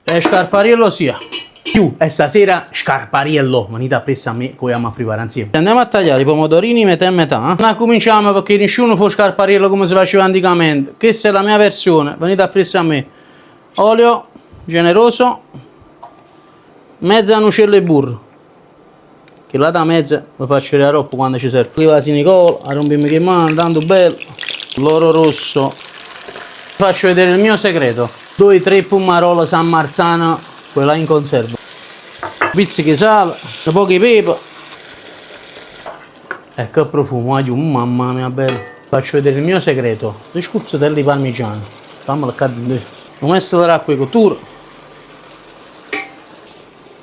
E scarpariello sia. Più e stasera scarpariello. Venite appresso a me che 'o jammo a preparà insieme. Andiamo a tagliare i pomodorini metà e metà. Non accuminciamo perché nisciuno fa 'o scarpariello come si faceva anticamente. Questa è la mia versione, venite appresso a me. Olio generoso, mezza nucella 'e burro. Chell'ata mezza ve faccio vedere aroppo quando ci serve. Vasinicola, 'a rompimmo cu 'e mano, tanto bello. L'oro rosso. Faccio vedere il mio segreto. Doi tre pummarola San Marzano, quella in conserva. Pizzico 'e sale, nu poco 'e pepe. E che profumo, guagliù, mamma mia bella. Faccio vedere il mio segreto. Due scurzetelle 'e parmigiano. Fammela ccà dint. Nu mestolo d'acqua 'e cottura.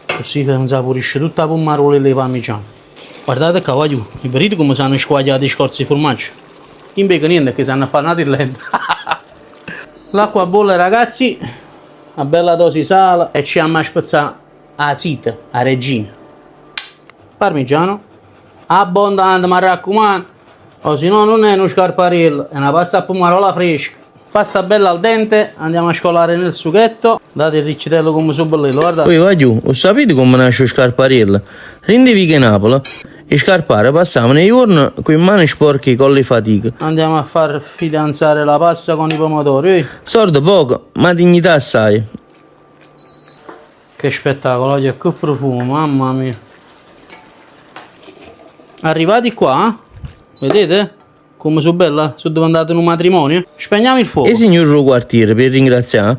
Accussì se 'nsapurisce tutta 'a pummarulella 'e parmigiano. Guardate ccà, guagliù, 'e vedite comme s'hanno squagliate 'e scorze 'e furmaggio? Io nun veco niente pecché s'hanno appannate 'e lente. L'acqua bolle ragazzi, 'na bella dose 'e sale e ci amma spezzà 'a zita, 'a regina. Parmigiano, abbondante, m'arraccumanno, o si no nun è nu scarpariello, è 'na pasta a pummarola fresca. Pasta bella al dente, andiamo a scolare nel sughetto. Guardate 'e ricciutelle comme so' bellelle, guardate. Uè guagliù, 'o ssapite comme nasce 'o scarpariello? Dint' 'e viche 'e Napule, 'e scarpare passavano 'e juorne cu 'e mmane sporche 'e colla 'e fatica. Andiamo a far fidanzare la pasta con i pomodori, oi. Sorde poco, ma dignità assaje. Che spettacolo, oje, che profumo, mamma mia. Arrivati qua, vedete? Comme so' bella? So' diventate nu matrimonio? Spegniamo il fuoco. 'E signure d' 'o quartiere, pe' ringrazià.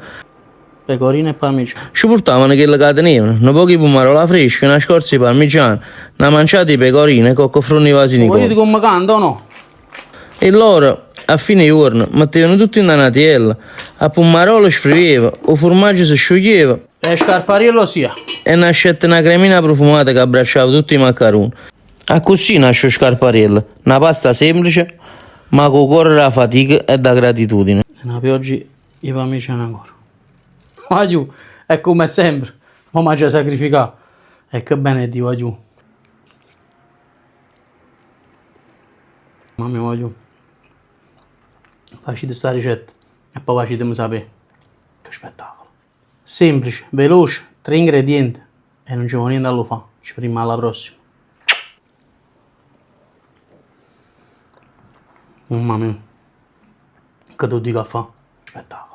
Pecorino e parmigiano. Ce purtavano chello ca tenevano, nu poco 'e pummarola fresca, na scorza 'e parmigiano, na manciata 'e pecorino e cocche fronna 'e vasinicola. Volite comme canta o no? E lloro, a fine 'e juorno, mettevano tutto 'int'a na tiella, 'a pummarola sfreveva, 'o furmaggio se sciuglieva. E scarpariello sia. E nascette na cremina prufumata ca abbracciava tutt' 'e maccarune. Accussì nasce 'o scarpariello, na pasta semplice, ma cu 'o core d' 'a fatica e d' 'a gratitudine. E na pioggia 'e parmigiano ancora. Guagliù, è comme sempre, mo m'aggia sacrificà. E che bene 'e Dio, guagliù. Mamma mia, guagliù. Facite sta ricetta e poi faciteme sapè. Che spettacolo. Semplice, veloce, tre ingredienti e nun ce vo niente a lo fa. Ci vedimmo alla prossima. Mamma mia, che t'o dico a fa? Spettacolo.